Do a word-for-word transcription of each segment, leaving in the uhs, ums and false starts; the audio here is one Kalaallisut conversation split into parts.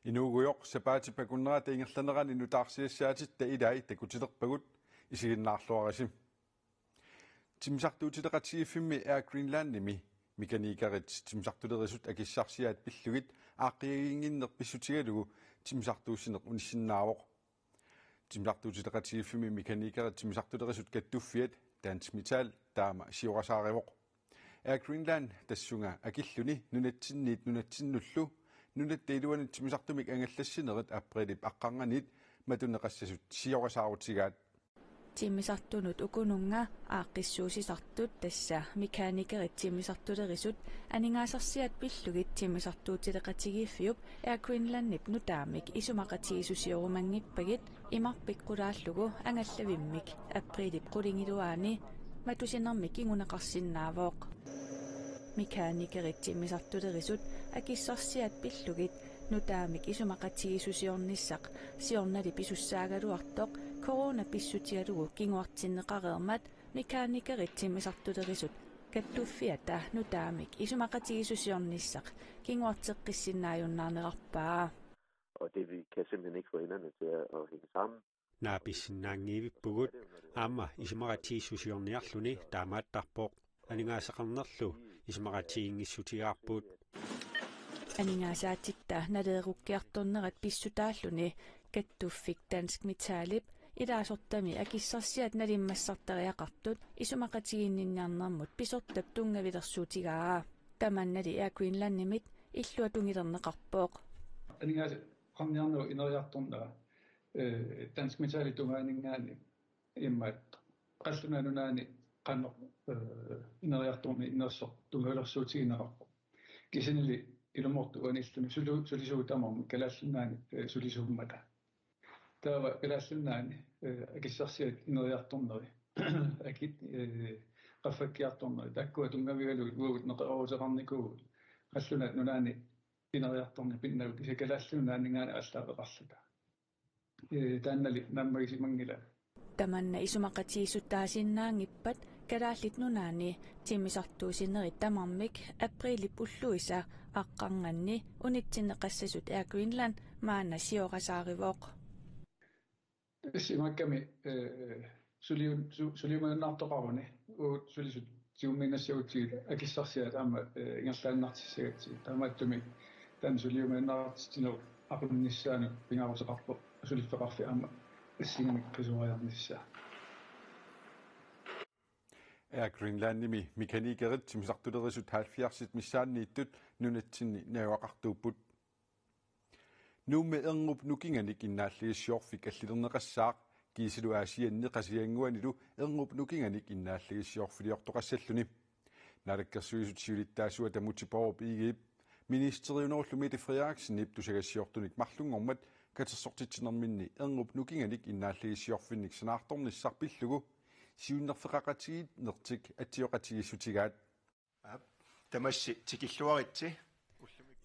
Inuugujoq sapaatip akunnerata ingerlanerani nutaarsiassaatitta ilai takutilerpagut, isiginnaarluarisi. Timmisartuutileqatigiiffimmi Air Greenlandimi mekanikerit timmisartulerisut akissarsiaat pillugit aaqqiaginnginneq pissutigalugu timmisartuussineq unissinnaavoq. Timmisartuutileqatigiiffimmi mekanikerit timmisartulerisut kattuffiat Dansk Metal taama siorasaarivoq. Air Greenland tassunga akilluni nunatsinniit nunatsinnullu nunatta iluanut timmisartumik angallassinerit aprilip aqqarnganiit matuneqassasut siorasaarutigaat. Timmisartunut ukununnga aaqqissuussisartut, tassa mekanikerit timmisartulerisut, aningaasarsiaat pillugit timmisartuutileqatigiiffiup Air Greenlandip nutaamik isumaqatigiissusiorumanngippagit imarpik qulaallugu angallavimmik aprilip qulingiluaani matusinermik kinguneqarsinnaavoq. Mekanikerit timmisartulerisut akissarsiaat pillugit nutaamik isumaqatigiissusiornissaq siornali pisussaagaluartoq corona pissutigalugu kinguartinneqareermat mekanikerit timmisartulerisut kattuffiata nutaamik isumaqatigiissusiornissaq kinguarteqqissinnaajunnaarnerarpaa. Og det, vi kan simpelthen ikke få enderne til at, at hænge sammen. Naapissinnaanngivippugut, aamma isumaqatigiissusiorniarluni taamaattarpoq. Aningaasaqarnerlu isumaqatigiinngissutigaarput. Aningaasaatitta naleerukkiartornerat pissutaalluni kattuffik Dansk Metalip ilaasortami akissarsiat nalimmassartariaqartut isumaqatigiinninniarnermut pisortap tunngavilersuutigaa. Tamannali Air Greenlandimit illuatungilerneqarpoq. Aningaasaqarniarnerup ineriartornera, eh, Dansk Metalip tungaaninngaanniit imaattoq Qallunaat Nunaanni qanoq, eh, ineriartorneq inersoq tunngavilersuutigineqarpoq. Kisiannili ilumoortumik uanilluni sulu-, sulisugut tamarmik Kalaallit Nunaanni, eh, sulisuummata. Taava Kalaallit Nunaanni, eh, akissarsiat ineriartorneri. Akit, eh, qaffakkiartorneri. Taakkua tunngavigalugit uagut neqerooruteqarnikuuvugut. Qallunaat Nunaanni ineriartorneq pinnagu kisianni Kalaallit Nunaanninngaanniit aallaaveqarluta. Eh, taannali naammagisimanngilaq. Tamanna isumaqatigiissutaasinnaanngippat Kalaallit Nunaanni timmisartuussinerit tamarmik aprilip ulluisa aqqarnganni unitsinneqassasut Air Greenland maanna siorasaarivoq. Tassa imaakkami, eh, suliu-, su-, suliumaannartoqaruni uagut sulisut tigummiinnassagutsigit akissarsiat aamma, eh, ingerlaannartissagatsigit. Taamaattumik taanna suliumaannartitsinerup aqunnissaanut pingaaruteqarpoq suliffeqarfik aamma assinganik qisuariarnissaa. Air Greenlandimi mekanikerit timmisartulerisut halvfjerdsit missaanniittut nunatsinni najugaqartuupput. Nuummi erngup nukinganik innaallagissiorfik allilerneqassaaq kiisalu Aasianni Qasigiannguanilu erngup nukinganik innaallagissiorfiliortoqassalluni. Naalakkersuisut siulittaasuata Múte Bourup Egedep ministeriunerullu Mette Frederiksenip tusagassiortunik marlunngormat katersortitsinerminni erngup nukinganik innaallagissiorfinnik sanaartornissaq pillugu siunnerfeqaqatigiinnertik atsioqatigiissutigaat. Aap, tamassi tikilluaritsi.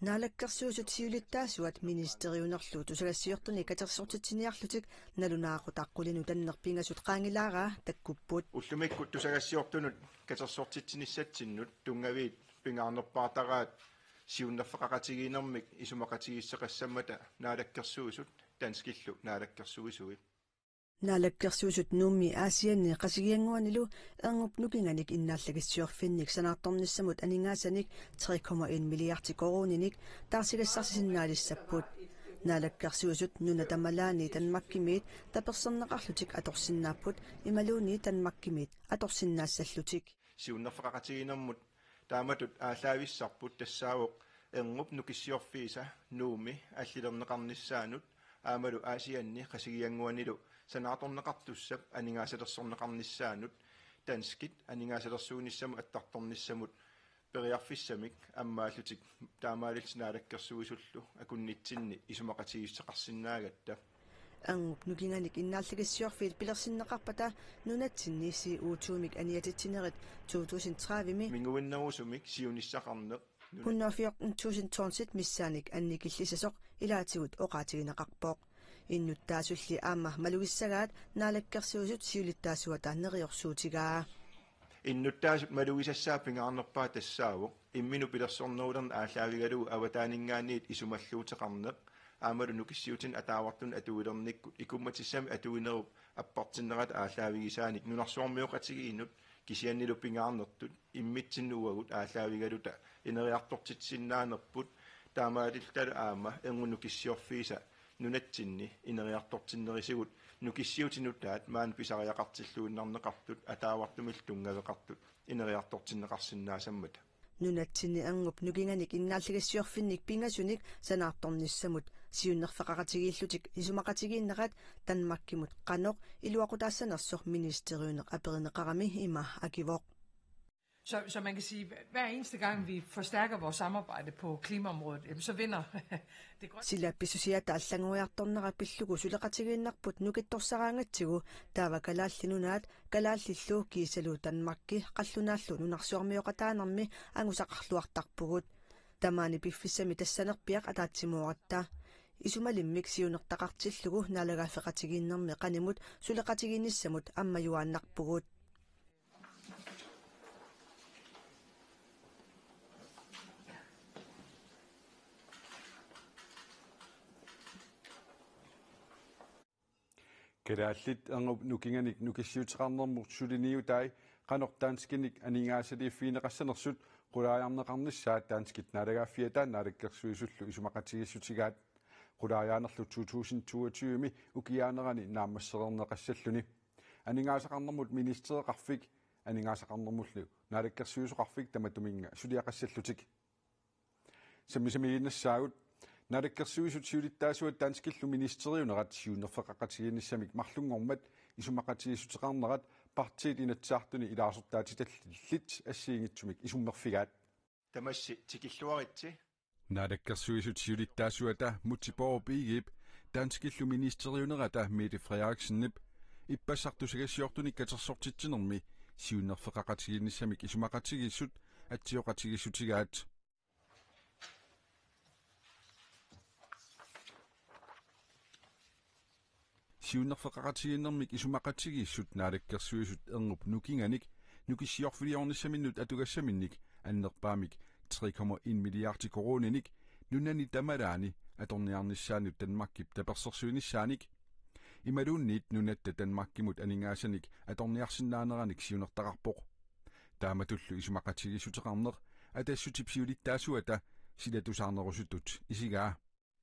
Naalakkersuisut siulittaasuat ministeriunerlu tusagassiortunik katersortitsiniarlutik nalunaaqutaq qulinut tanneq pingasut qaangilaaraa takkupput. Ullumikkut tusagassiortunut katersortitsinissatsinnut tunngaviit pingaarnerpaartaraat siunnerfeqaqatigiinnermik isumaqatigiissuteqassammata Naalakkersuisut danskillu naalakkersuisui. Naalakkersuisut Nuummi Aasianni Qasigiannguanilu erngup nukinganik innaallagissiorfinnik sanaartornissamut aningaasanik tre komma en milliardi koruuninik taarsigassarsisinnaalissapput. Naalakkersuisut nunat tamalaanni Danmarkimiit tapersersorneqarlutik atorsinnaapput imaluunniit Danmarkimiit atorsinnaassallutik. Siunnerfeqaqatigiinnermut taamatut aallaavissarput tassaavoq erngup nukissiorfiisa Nuummi allilerneqarnissaanut aammalu Aasianni Qasigiannguanilu sanaartorneqartussap aningaasalersorneqarnissaanut danskit aningaasalersuinissamut attartornissamut periarfissamik ammaallutik taamaalillutik naalakkersuisullu akunnitsinni isumaqatigiissuteqarsinnaagatta. Erngup nukinganik innaallagissiorfiit pilersinneqarpata nunatsinni C O to-mik aniatitsinerit to tusind tredive-mi minguinnerusumik siunissaqarneq nuna- hundrede og fjorten tusind tonsit missaannik annikillissasoq ilaatigut oqaatigineqarpoq. Innuttaasulli aamma malugissagaat Naalakkersuisut siulittaasuata neriorsuutigaa. Innuttaasut malugisassaat pingaarnerpaaq tassaavoq imminut pilersornerulerneq aallaavigalugu avataaninngaanniit isumalluuteqarneq aammalu nukissiutinut ataavartunut atuilernikkut ikummatissamik atuinerup appartinnerata aallaavigisaanik nunarsuarmioqatigiinnut kisiannili pingaarnertut immitsinnut uagut aallaavigaluta ineriartortitsisinnaanerput, taamaalillutalu aamma erngup nukissiorfiisa nunatsinni ineriartortinnerisigut nukissiutit nutaat maani pisariaqartilluinnarneqartut ataavartumillu tunngaveqartut ineriartortinneqarsinnaasammata. Nunatsinni erngup nukinganik innaallagissiorfinnik pingasunik sanaartornissamut siunnerfeqaqatigiillutik isumaqatigiinnerat Danmarkimut qanoq iluaqutaassanersoq ministeriuneq aperineqarami ima akivoq. Så, så man kan sige, hver eneste gang vi forstærker vores samarbejde på klimaområdet, jamen, så vinder det grønne. Sila pissusiata allannguiartornera pillugu suleqatigiinnarput nukittorsaraangatsigu, taava Kalaallit Nunaat, kalaallillu kiisalu Danmarki qallunaallu nunarsuarmioqataanermi angusaqarluartarpugut. Tamaani piffissami tassanerpiaq ataatsimooratta. Isumalimmik siunertaqartillugu naalagaaffeqatigiinnermi qanimut suleqatigiinnissamut ammajuaannarpugut. Kalaallit erngup nukinganik nukissiuteqarnermut suliniutai qanoq danskinik aningaasaliiffigineqassanersut qulaajarneqarnissaat danskit naalagaaffiata naalakkersuisullu isumaqatigiissutigaat. Qulaajaanerlu to tusind toogtyve-mi ukiaanerani naammassereerneqassalluni. Aningaasaqarnermut ministereqarfik, aningaasaqarnermullu naalakkersuisoqarfik tamatuminnga suliaqassallutik. Sammisamiinnassaagut. Naalakkersuisut siulittaasuat danskillu ministeriunerat siunnerfeqaqatigiinnissamik marlunngormat isumaqatigiissuteqarnerat partiit Inatsisartuni ilaasortaatitallit assigiinngitsumik isummerfigaat. Tamassi tikilluaritsi. Naalakkersuisut siulittaasuata Múte Bourup Egedep danskillu ministeriunerata Mette Frederiksenip ippassaq tusagassiortunik katersortitsinermi siunnerfeqaqatigiinnissamik isumaqatigiissut atsioqatigiissutigaat. Siunnerfeqaqatigiinnermik isumaqatigiissut naalakkersuisut erngup nukinganik nukissiorfiliornissaminnut atugassaminnik annerpaamik tre komma en milliardi koruuninik nunani tamalaani atorniarnissaannut Danmarkip tapersersuinissaanik imaluunniit nunatta Danmarkimut aningaasanik atorniarsinnaaneranik siunertaqarpoq. Taamatullu isumaqatigiissuteqarneq Atassutip siulittaasuata silatusaarnerusutut isigaa.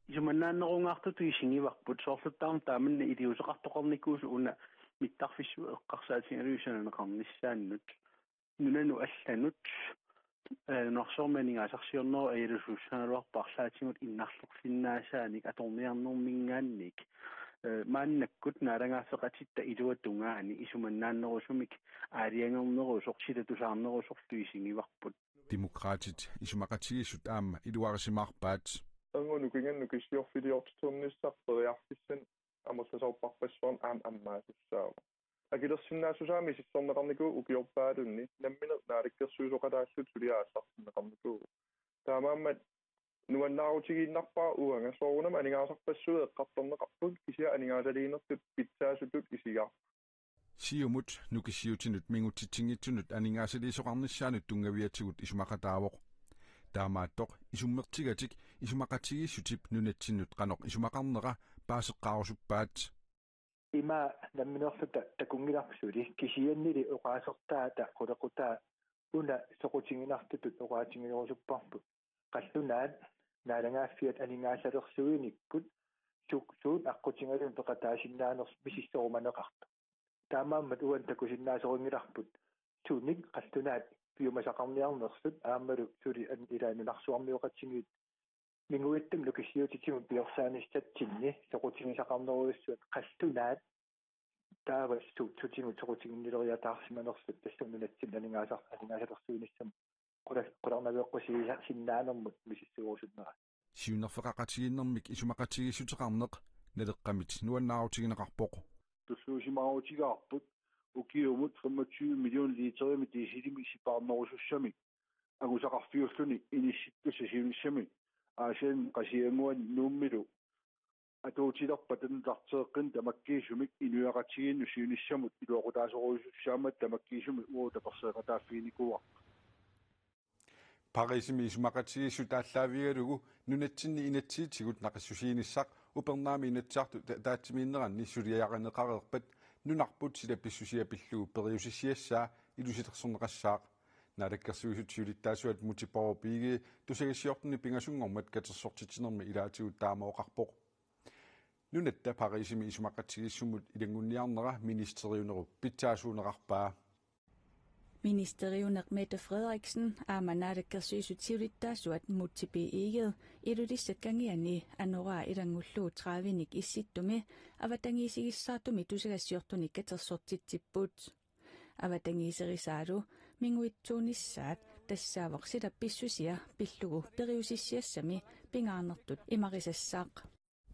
Isumannaannerungaartutut isigivarput, soorluttaaq taamanna iliuuseqartoqarnikuusoq una mittarfissuup eqqarsaatigalugu sananeqarnissaannut. Nunanut allanut, eh, nunarsuarmi aningaasarsiornerup ajalusuussagaluarpat arlaatigut innarlersinnaasaanik atorniarnermiingaanniit, eh, maannakkut naalagaaffeqatitta iluatungaani isumannaannerusumik aalajangernerusoq silatusaarnerusorlu isigivarput. Demokraatit isumaqatigiissut aamma iluarisimaarpaat. Erngup nukinganik nukissiorfiliortiternissaq periarfissanik amerlasoorpassuarnik aamma ammaassissaavoq. Akilersinnaassusaa misissorneqarnikuuvoq ukiorpaalunni, nammineq naalakkersuisoqalaalluta suliaq aallartinneqarnikuuvoq. Taamaammat nuannaarutigiinnarpara uanga soorunami aningaasarpassuit eqqartorneqarput kisianni aningaasaliinertut pitsaasutut isigaarput. Siumut nukissiutinut mingutsitsinngitsunut aningaasaliisoqarnissaanut tunngaviatigut isumaqataavoq. Taamaattoq isummertigatik isumaqatigiissutip nunatsinnut qanoq isumaqarnera paaseqqaarusuppaat. Ima nammineerluta takunngilarput suli, kisiannili oqaasertaata qulequtaa una soqutiginartutut oqaatiginerusupparput. Qallunaat naalagaaffiat aningaasalersuinikkut suut, suut aqqutigalugit peqataasinnaanersut misissorumaneqartoq. Taamaammat uani takusinnaasorinngilarput sunik qallunaat piumasaqarniarnersut aammalu suli an-, ilaa nunarsuarmioqatigiit minguittumik nukissiutitigut piorsaanissatsinnit soqutigisaqarnerujussuat qallunaat taava su-, sutigut soqutiginnileriataarsimanersut tassunga nunatsinni aningaasar-, aningaasalersuinissamut qula-, qularnaveeqqusiisaasinnaanermut misissuerusunnerat. Siunnerfeqaqatigiinnermik isumaqatigiissuteqarneq Naleqqamit nuannaarutigineqarpoq. Tulluusimaarutigaarput ukiumut femogtyve million literimik dieselimik sipaarnerusussamik angusaqarfiulluni inissittut siunissami Aasiannut Qasigiannguani Nuummilu atuutilerpat taanna tarteeqqinneq tamakkiisumik inuiaqatigiinnut siunissamut iluaqutaasorujussuussaammat tamakkiisumik uagut taperseeqataaffiginikuuarput. Pariisimi isumaqatigiissut aallaavigalugu nunatsinni inatsisitigut naqissusiinissaq upernaami Inatsisartut ataatsimiinneranni suliarineqareerpat nunarput sila pissusia pillugu periusissiassaa ilusilersorneqassaaq. Naalakkersuisut siulittaasuat Múte B. Egede tusagassiortunik pingasunngormat katersortitsinermi ilaatigut taama oqarpoq. Nunatta Pariisimi isumaqatigiissummut ilanngunniarnera ministeriunerup pitsaasuunerarpaa. Ministeriuneq Mette Frederiksen aamma naalakkersuisut siulittaasuat Múte B. Egede Ilulissat Kangiani anoraa ilanngullugu tredivenik Issittumi avatangiisigissaartumi tusagassiortunik katersortitsipput. Avatangiiserisaalu minguitsuunissaat tassaavoq silap pissusia pillugu periusissiassami pingaarnertut imarisassaaq.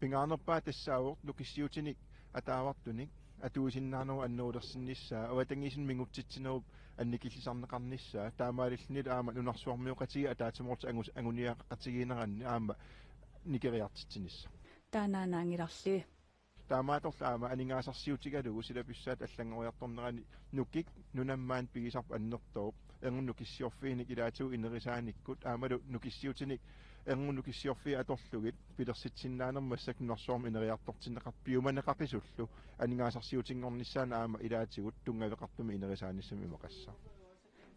Pingaarnerpaaq tassaavoq nukissiutinik ataavartunik atuisinnaanerup annerulersinnissaa, avatangiisinut mingutsitsinerup annikillisarneqarnissaa, taamaalillunilu aamma nunarsuarmioqatigiit ataatsimoorlutik angus-, anguniagaqatigiinneranni aamma nikeriartitsinissaq. Taannaannaanngilarli. Taamaattorli aamma aningaasarsiutigalugu sila pissusiata allanngoriartornerani nukik nunammaannik pigisarput annertooq, erngup nukissiorfiinik ilaatigut inerisaanikkut aammalu nukissiutinik erngup nukissiorfiit atorlugit pilersitsinnaanermut massakkut nunarsuarmi ineriartortinneqartoq piumaneqaqisullu aningaasarsiutinngornissaanut aamma ilaatigut tunngaveqartumik inerisaanissami imaqassaaq.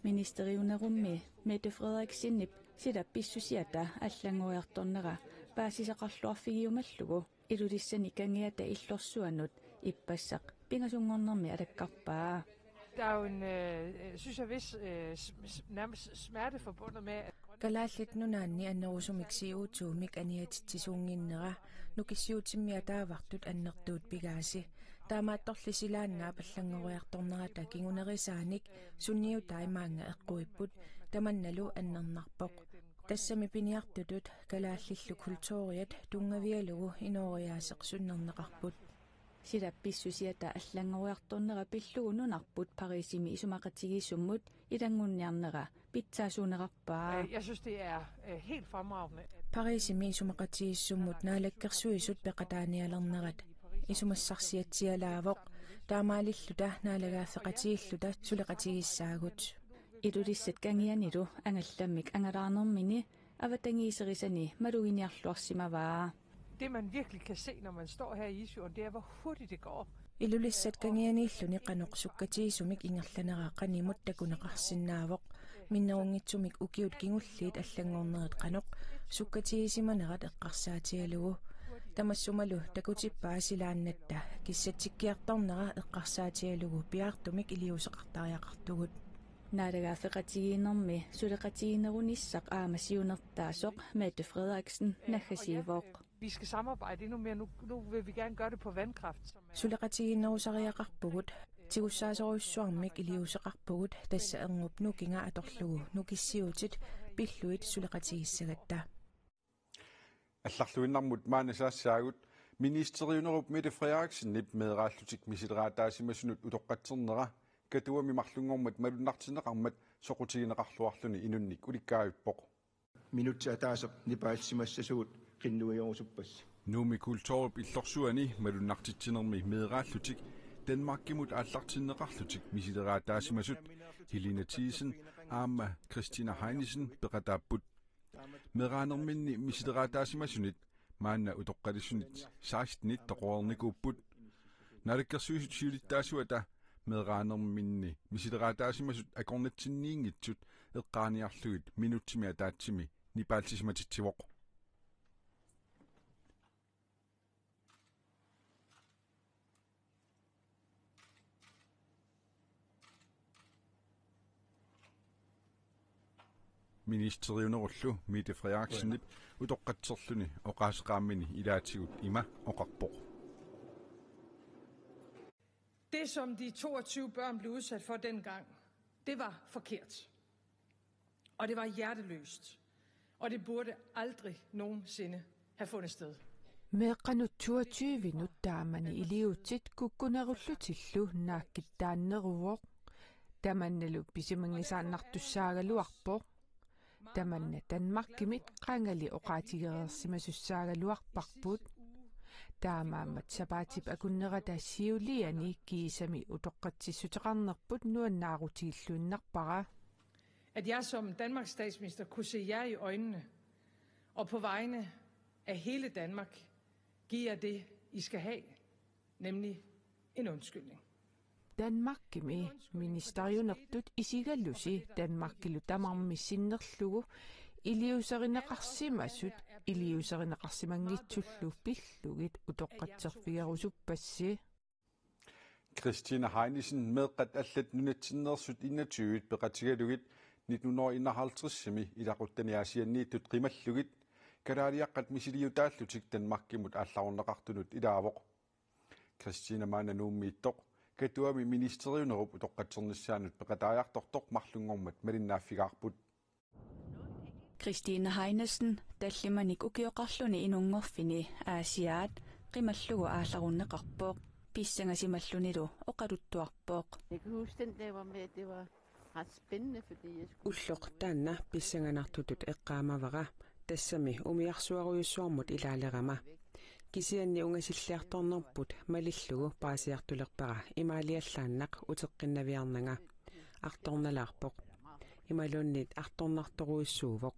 Ministeriunerummi Mette Frederiksenip silap pissusiata allanngoriartornera paasisaqarluarfigiumallugu Ilulissani Kangiata Illorsuanut ippassaq pingasunngornermi alakkarpaa. Der er jo en, øh, synes jeg, vis, øh, s-, s-, nærmest smerte forbundet med, at Grønland Kalaallit Nunaanni annerusumik C O to-mik aniatitsisuunnginnera nukissiutimmi ataavartut annertuut pigaasi. Taamaattorli silaannaap allanngoriartornerata kingunerisaanik sunniutai maanga eqquipput, tamannalu annernarpoq. Tassami piniartutut kalaallillu kulturiat tunngavigalugu inooriaaseq sunnerneqarput. Silap pissusiata allanngoriartornera pillugu nunarput Pariisimi isumaqatigiissummut ilanngunniarnera pitsaasuunerarpaa. Øh, jeg synes, det er, øh, helt fremragende, at Pariisimi isumaqatigiissummut naalakkersuisut peqataanialernerat isumassarsiatsialaavoq, taamaalilluta naalagaaffeqatigiilluta suleqatigiissaagut. Ilulissat Kangianilu angallammik angalaarnermini avatangiiserisani maluginiarluarsimavaa. Det, man virkelig kan se, når man står her i Isfjorden, det er, hvor hurtigt det går. Ilulissat Kangianiilluni qanoq sukkatigisumik ingerlanera qanimut takuneqarsinnaavoq. Minnerunngitsumik ukiut kingulliit allanngornerit qanoq sukkatigisimanerat eqqarsaatigalugu. Tamassumalu takutippaa silaannatta kissatsikkiartornera eqqarsaatigalugu piaartumik iliuuseqartariaqartugut. Naalagaaffeqatigiinnermi suleqatigiinnerunissaq aamma siunertaasoq Mette Frederiksen naggasiivoq. Vi skal samarbejde endnu mere. Nu, nu vil vi gerne gøre det på vandkraft. Suleqatigiinnerusariaqarpugut, tigussaasorujussuarmik iliuuseqarpugut, tassa erngup nukinga atorlugu nukissiutit pillugit suleqatigissagatta. Allarluinnarmut maanna saassaagut, ministeriunerup Mette Frederiksenip meeraallutik misileraataasimasunut utoqqatsernera Katuami marlunngormat malunnartinneqarmat soqutigineqarluarluni inunnik ulikkaavippoq. Minutsit ataaseq nipaallisimassasugut qinnuigerusuppassi. Nuummi Kulturip Illorsuani malunnartitsinermi meeraallutik Danmarkimut aallartinneqarlutik misileraataasimasut Helena Thiesen aamma Christina Heinesen peqataapput. Meeraanerminni misileraataasimasunit maanna utoqqalisunit sekstenit toqornikuupput. Naalakkersuisut siulittaasuata meeraanerminni misileraataasimasut akornatsinniinngitsut eqqaaniarlugit minutsimi ataatsimi nipaallisimatittivoq. Ministeriunerullu Mette Frederiksenip utoqqatserluni oqaaseqaammini ilaatigut ima oqarpoq. Det, som de toogtyve børn blev udsat for dengang, det var forkert. Og det var hjerteløst. Og det burde aldrig nogensinde have fundet sted. Meeqqanut toogtyvenut taamani iliuutsit kukkunerullutillu naakkittaanneruvoq. Tamannalu pisimanngisaannartussaagaluarpoq. Tamanna Danmarkimit qangali oqaatigereersimasussaagaluarparput. Taamaammat sapaatip akunnerata siuliani kiisami utoqqatsissuteqarnerput nuannaarutigilluinnarpara. At jeg som Danmarks statsminister kunne se jer i øjnene og på vegne af hele Danmark give jer det, I skal have, nemlig en undskyldning. Danmarkimi ministeriunertut isigalusi Danmarkilu tamarmi sinnerlugu iliuuserineqarsimasut iliuuserineqarsimanngitsullu pillugit utoqqatserfigerusuppassi. Christine Heinesen meeqqat allat nunatsinneersut enogtyve peqatigalugit nitten hundrede og enoghalvtredsimi ilaquttani Aasianniittut qimallugit kalaaliaqqat misiliutaallutik Danmarkimut aallarunneqartunut ilaavoq. Christine maanna Nuummiittoq Katuami ministeriunerup utoqqatsernissaanut peqataajartortoq marlunngormat malinnaaffigaarput. Christine Heinesen tallimanik ukioqarluni inunngorfini Aasiaat qimallugu aallarunneqarpoq, pissangasimallunilu oqaluttuarpoq. Jeg kan huske den der var med, det var ret spændende, fordi jeg skulle... Ulloq taanna pissanganartutut eqqaamavara, tassami umiarsuarujussuarmut ilaalerama. Kisianni ungasilliartornerput malillugu paasiartulerpara imaaliallaannaq uteqqinnaviarnanga. Artornalaarpoq. Imaluunniit artornartorujussuuvoq.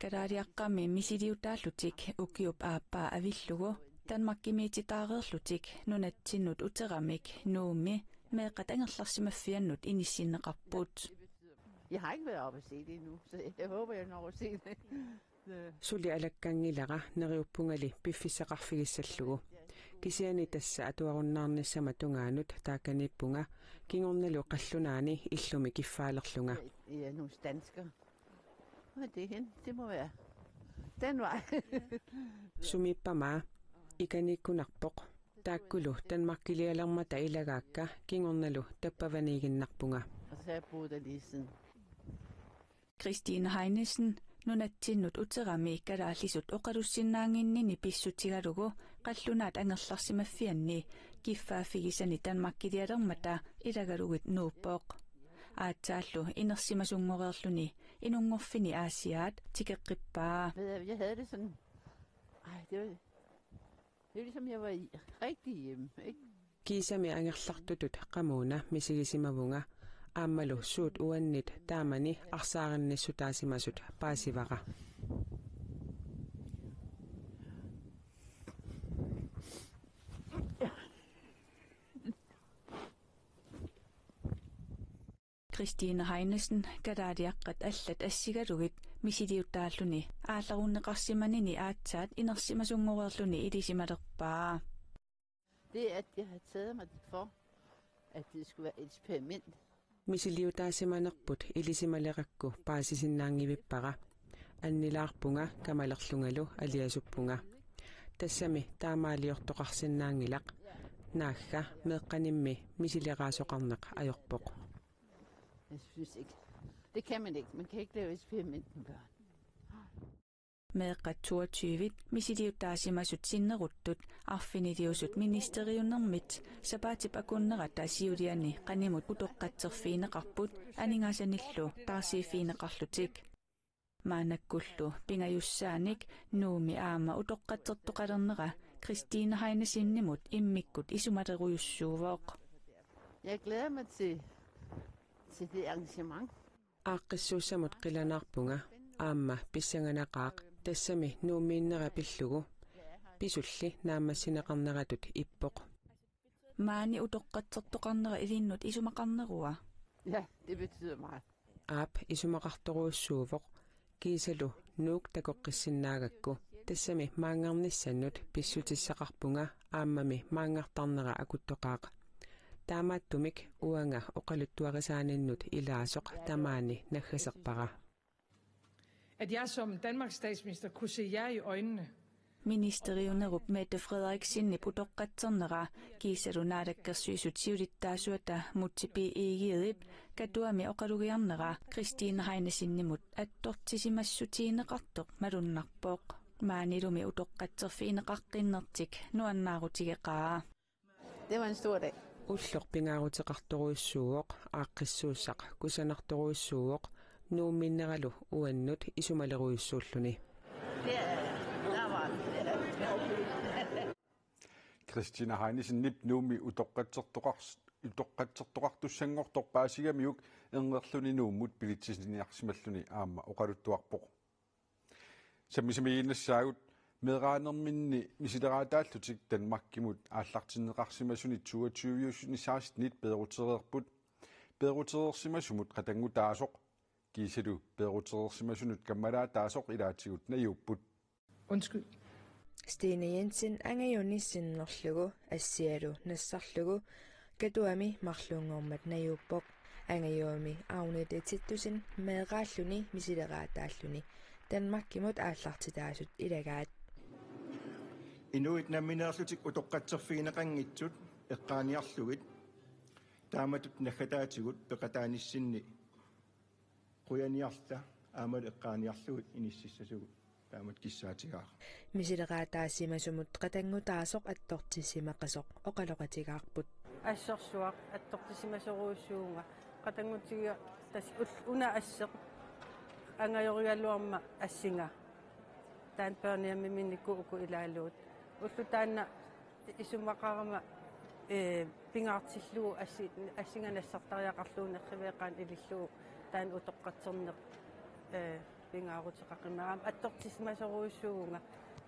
Kalaaliaqqami misiliutaallutik ukiup aappaa avillugu Danmarkimiititaareerlutik nunatsinnut uteramik Nuummi meeqqat angerlarsimaffiannut inissinneqarput. Jeg har ikke været oppe og se det endnu, så jeg håber, jeg når at se det. Suli alakkanngilara neriuppungali piffissaqarfigissallugu. Kisianni tassa atuarunnaarnissama tungaanut taakaniippunga kingornalu qallunaani illumi kiffaalerlunga. Ja, nu dansker. Hvad er det hen? Det må være den vej. Sumiippama ikaniikkunarpoq. Taakkulu Danmarkilialermata ilagaakka kingornalu tappavaniiginnarpunga. Og så har jeg boet der lige siden. Christine Heinesen nunatsinnut uterami kalaallisut oqalussinnaannginnini pissutigalugu qallunaat angerlarsimaffianni kiffaaffigisani Danmarkilialermata ilagalugit nuuppoq. Aatsaallu inersimasunngoreerluni inunngorfini Aasiaat tikeqqippaa. Ved jeg, jeg havde det sådan, ej, det var, det var ligesom, jeg var i, rigtig hjemme, ikke? Kiisami angerlartutut qamuuna misigisimavunga aammalu suut uannit taamani arsaarinnissutaasimasut paasivara. Christine Heinesen kalaaliaqqat allat assigalugit misiliutaalluni aallarunneqarsimanini aatsaat inersimasunngoreerluni ilisimalerpaa. Det, at jeg har taget mig for, at det skulle være et eksperiment. Misiliutaasimanerput ilisimalerakku paasisinnaanngivippara. Annilaarpunga kamalerlungalu aliasuppunga. Tassami taamaaliortoqarsinnaanngilaq. Naagga meeqqanimmi misileraasoqarneq ajorpoq. Jeg synes ikke. Det kan man ikke. Man kan ikke lave eksperiment med børn. Meeqqat toogtyve misiliutaasimasut sinneruttut arfiniliusut ministeriunermit sapaatip akunnerata siuliani qanimut utoqqatserfigineqarput aningaasanillu taarsiiffigineqarlutik. Maannakkullu pingajussaanik Nuummi aamma utoqqatsertoqalernera Christine Heinesenimut immikkut isumalerujussuuvoq. Jeg glæder mig til, til det arrangement. Aaqqissuussamut qilanaarpunga aamma pissanganaqaaq tassami Nuummiinnera pillugu pisulli naammassineqarneratut ippoq. Maani utoqqatsertoqarnera ilinnut isumaqarnerua? Ja, det betyder meget. Aap isumaqartorujussuuvoq kiisalu Nuuk takoqqissinnaagakku tassami maanngarnissannut pissutissaqarpunga aammami maanngartarnera akuttoqaaq. Taamaattumik uanga oqaluttuarisaaninnut ilaasoq tamaani naggaserpara. At jeg som Danmarks statsminister kunne se jer i øjnene. Ministeriunerup Mette Frederiksenip utoqqatsernera kiisalu Naalakkersuisut siulittaasuata Múte B. Egedep Katuami oqalugiarnera Christine Heinesenimut attortisimassutigineqartoq malunnarpoq. Maanilumi utoqqatserfigineqaqqinnertik nuannaarutigeqaara. Det var en stor dag. Ulloq pingaaruteqartorujussuuvoq, aaqqissuussaq kusanartorujussuuvoq, Nuummiinneralu uannut isumalerujussuulluni. Der, der var den. Christine Heinesenip Nuummi utoqqatsertoqars-, utoqqatsertoqartussanngortoq paasigamiuk Erngerluni Nuummut bilitsiniarsimalluni aamma oqaluttuarpoq. Sammisamiiginnassaagut meeraanerminni misileraataallutik Danmarkimut aallartinneqarsimasunit toogtyve-usuni sekstenit peerutereerput. Peerutereersimasumut qatanngutaasoq kiisalu peerutereersimasunut kammalaataasoq ilaatigut najuupput. Undskyld. Stine Jensen angajuni sinnerlugu assialu nassarlugu Katuami marluunngormat najuuppoq. Angajuami Agnete Titussen meeraalluni misileraataalluni Danmarkimut aallartitaasut ilagaat. Inuit nammineerlutik utoqqatserfigineqanngitsut eqqaaniarlugit taamatut naggataatigut peqataanissinni qujaniarluta aammalu eqqaaniarlugit inississasugut taamatut kissaatigaara. Misileraataasimasumut qatanngutaasoq attortissimaqasoq oqaloqatigaarput. Assorsuaq attortissimasorujussuuvunga. Qatanngutigiga tassa ul-, una asseq angajorigaluarmat assinga. Taanna børnehjemiminnikuuvoq uku ilaaluut. Ulloq taanna isumaqarama, ee, pingaartillugu assi-, assinga nassartariaqarlugu nerriviit qanoq ilillugu taanna utoqqatserneq, ee, pingaaruteqaqimmat. Aamma attortissimasorujussuuvunga.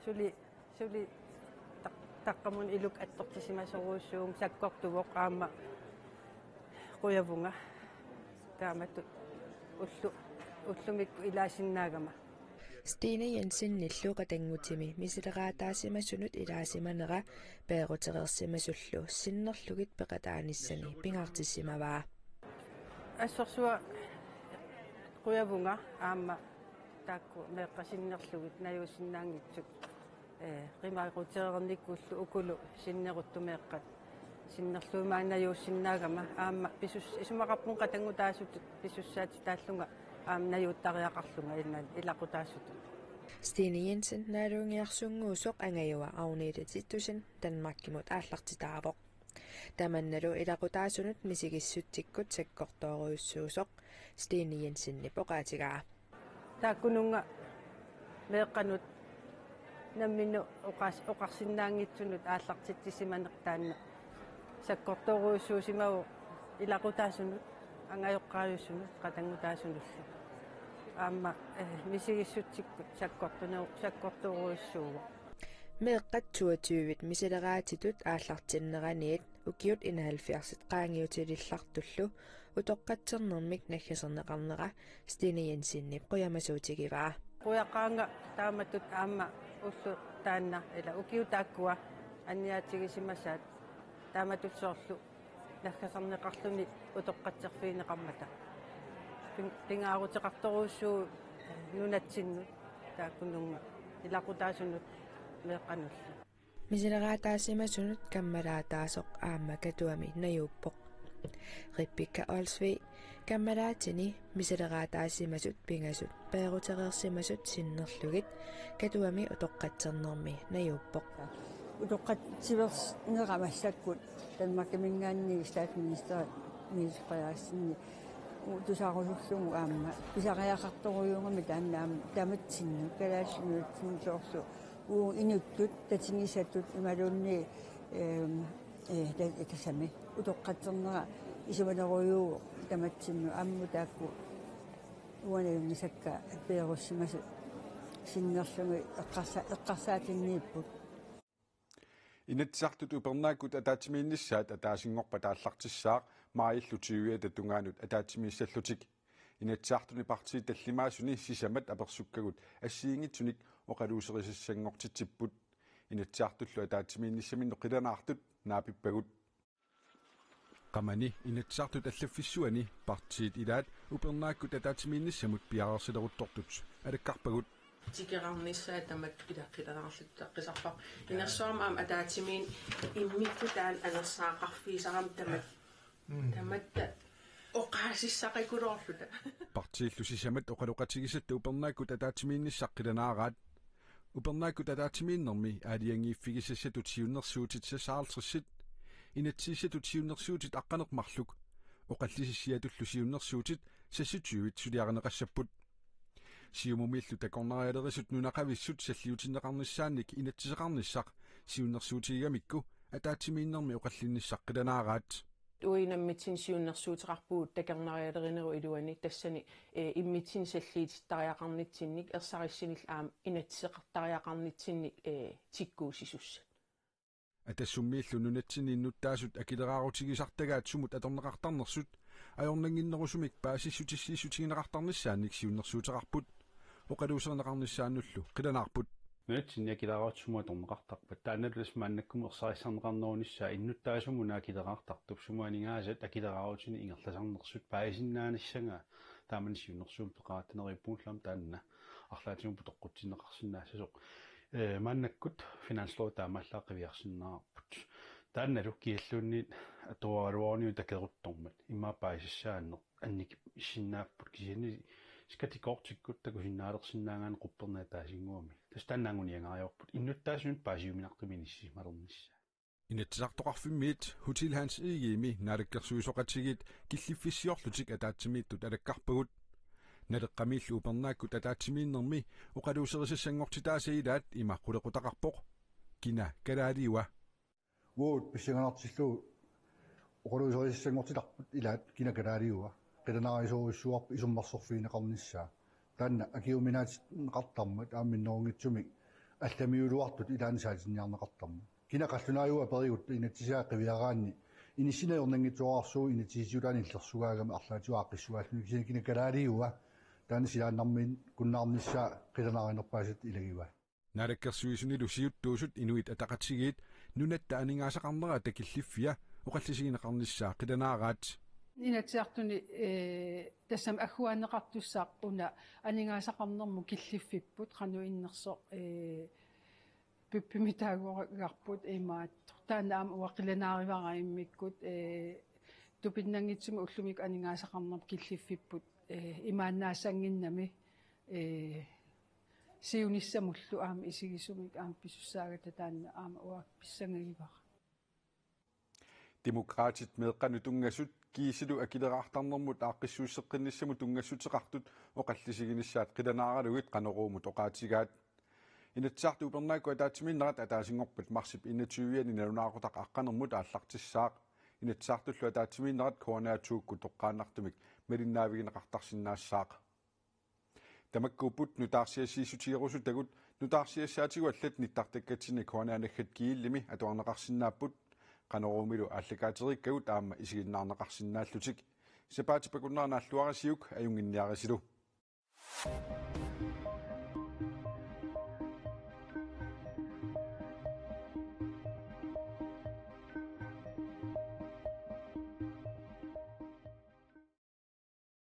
Suli, suli taq-, taqqamut iluk attortissimasorujussuuvunga, sakkortuvoq aamma qujavunga. Taamatut ullu-, ullumikkut ilaasinnaagama. Stine Jensenillu qatanngutimi misileraataasimasunut ilaasimanera peerutereersimasullu sinnerlugit peqataanissani pingaartissimavaa. Assorsuaq qujavunga aamma taakku meeqqat sinnerlugit najuussinnaanngitsut. Ee, qimaarutereernikkullu ukulu sinneruttut meeqqat sinnerlugit maani najuussinnaagama aamma pisus-, isumaqarpunga qatanngutaasutut pisussaatitaallunga aamma najuuttariaqarlunga imaluunniit ilaqutaasutut. Stine Jensen naalungiarsunnguusoq angajua Agnete Titussen Danmarkimut aallartitaavoq. Tamannalu ilaqutaasunut misigissutsikkut sakkortoorujussuusoq Stine Jensenip oqaatigaa. Taakkununnga meeqqanut nammineq oqas-, oqarsinnaanngitsunut aallartitsisimaneq taanna sakkortoorujussuusimavoq ilaqutaasunut, angajoqqaajusunut, qatanngutaasunullu. Aamma, eh, misigissutsikkut sakkortune-, sakkortoorujussuuvoq. Meeqqat toogtyve misileraatitut aallartinneraniit ukiut enoghalvfjerds qaangiutilillartullu utoqqatsernermik naggaserneqarnera Stine Jensenip qujamasuutigivaa. Qujaqaanga taamatut aamma ulloq taanna ila ukiut taakkua anniaatigisimasaat taamatut soorlu naggaserneqarluni utoqqatserfigineqarmata. Pin-, pingaaruteqartorujussuuvoq nunatsinnut taakkununnga ilaqutaasunut meeqqanullu. Misileraataasimasunut kammalaataasoq aamma Katuami najuuppoq. Rebekka Olsvig kammalaatini misileraataasimasut pingasut peerutereersimasut sinnerlugit Katuami utoqqatsernermi najuuppoq. Utoqqatsiveernera massakkut Danmarkiminngaanniit statsministeri Mette Frederiksen tusaarusullugu aamma pisariaqartorujuugami taanna aamma tamatsinnut kalaallit nunatsinnut soorlu uagut inuttut tatigisatut imaluunniit, ehm, eh, ta-, tassami utoqqatsernera isumanerujuuvoq tamatsinnut aamma taakku uanga nalunngisakka peerussimasut sinnerlugit eqqarsa-, eqqarsaatinniipput. Inatsisartut upernaakkut ataatsimiinnissaat ataasinngorpat aallartissaaq maajillu tyviata tungaanut ataatsimiissallutik. Inatsisartuni partiit tallimaasuni sisamat apersukkagut assigiinngitsunik oqaluuserisassanngortitsipput. Inatsisartullu ataatsimiinnissaminnut qilanaartut naapippagut. Qamani Inatsisartut allaffissuani partiit ilaat upernaakkut ataatsimiinnissamut piareersileruttortut alakkarpagut. Tikeraarnissaa tamatta ila qilanaarluttaqqisarpara. Inersuarmi aamma ataatsimiinneq immikkut taanna anersaaqarfigisarami tamat-, tamatta oqaasissaqakuluorluta. Partiillu sisamat oqaloqatigisatta upernaakkut ataatsimiinnissaq qilanaaraat. Upernaakkut ataatsimiinnermi aalajangiiffigisassatut siunnersuutit seksoghalvtredsit, inatsisissatut siunnersuutit aqqaneq-marluk, oqallisissiatullu siunnersuutit seksogtyvit suliarineqassapput. Siumumiillu takornarialerisut nunaqavissut salliutinneqarnissaannik inatsiseqarnissaq siunnersuutigigamikku ataatsimiinnermi oqallinnissaq qilanaaraat. uagut nammineq siunnersuuteqarpugut takornarialerinerup iluani tassani, eh, immitsinnut salliitittariaqarnitsinnik ersarissunillu aamma inatsiseqartariaqarnitsinnik, eh, tikkuussisussat. Atassummiillu nunatsinni innuttaasut akileraarutigisartagaat sumut atorneqartarnersut ajornannginnerusumik paasissutissiissutigineqartarnissaannik siunnersuuteqarput. Oqaluuserineqarnissaannullu qilanaarput. Nunatsinni akileraarut sumut atorneqartarpat taannalu tassa maannakkumut ersarissarneqarnerunissaa innuttaasumut akileraartartup sumut aningaasat akileraarutinik ingerlasarnersut paasisinnaanissagaat taamani siunnersuummik peqaattaneriippugut aamma taanna arlaatigut putoqqutsinneqarsinnaassasoq. Eh, maannakkut finanslovi taamaallaat qiviarsinnaavarput. Taannalu kialluunniit atuaraluaruniuk takoruttormat immaqa paasisassaanneq annikissinnaapput kisianni skattekortikkut takusinnaalersinnaagaanni qupperneq ataasinnguamik. Tassa taanna anguniagariarput innuttaasunut paasiuminartumik inissisimalernissaa. Inatsisartoqarfimmiit Hotel Hans Egedemi naalakkersuisooqatigiit killiffissiorlutik ataatsimiittut alakkarpagut. Naleqqamiillu upernaakkut ataatsimiinnermi oqaluuserisassanngortitaasa ilaat ima qulequtaqarpoq: Kina kalaaliua? Uagut pissanganartillugu oqaluuserisassanngortitarput ilaat kina kalaaliua. Qilanaarisorujussuuarput isummersorfigineqarnissaa. Taanna akiuminaatinneqartarmat aamma minnerunngitsumik allamiuluartut ilaanni saatinniarneqartarmat. Kina qallunaajua perigutta inatsisaa qiviaraanni inissinneq ajornanngitsoorarsuuvoq inatsisitigut taanna illersugaagami arlaatigut aaqqissugaalluni kisianni kina kalaaliua taanna silaannarmiikkunnaarnissaa qilanaarinerpaasat ilagivaat. Naalakkersuisunilu siuttuusut Inuit Ataqatigiit nunatta aningaasaqarnera takilliffia oqallisigineqarnissaa qilanaaraat. Inatsisartuni, eh, tassami agguaanneqartussaq una aningaasaqarnermut killiffipput qanoq innersoq, eh, pippimmitaagoriarput imaattoq. Taanna aamma uanga qilanaarivara immikkut, eh, tupinnanngitsumik ullumikkut aningaasaqarnermut killiffipput, eh, imaannaasannginnami, eh, siunissamullu aamma isigisumik aamma pisussaagatta taanna aamma uanga pissangagivara. Demokraatit meeqqanut tunngasut kiisilu akileraartarnermut aaqqissuusseqqinnissamut tunngassuteqartut oqallisiginissaat qilanaaralugit Qanoruumut oqaatigaat. Inatsisartut upernaakkut ataatsimiinnerat ataasinngorpat marsip enogtyve-ani nalunaaqutaq aqqanermut aallartissaaq. Inatsisartullu ataatsimiinnerat K N R to-kkut toqqaannartumik malinnaavigineqartarsinnaassaaq. Tamakkuupput nutaarsiassiissutigerusutagut, nutaarsiassaatigut allat nittartakkatsinni K N R naggat gl-imi atuarneqarsinnaapput. Qanoruumilu aallakaatereerikkagut aamma isiginnaarneqarsinnaallutik. Sapaatip akunnera naalluarisiuk ajunnginniarisilu.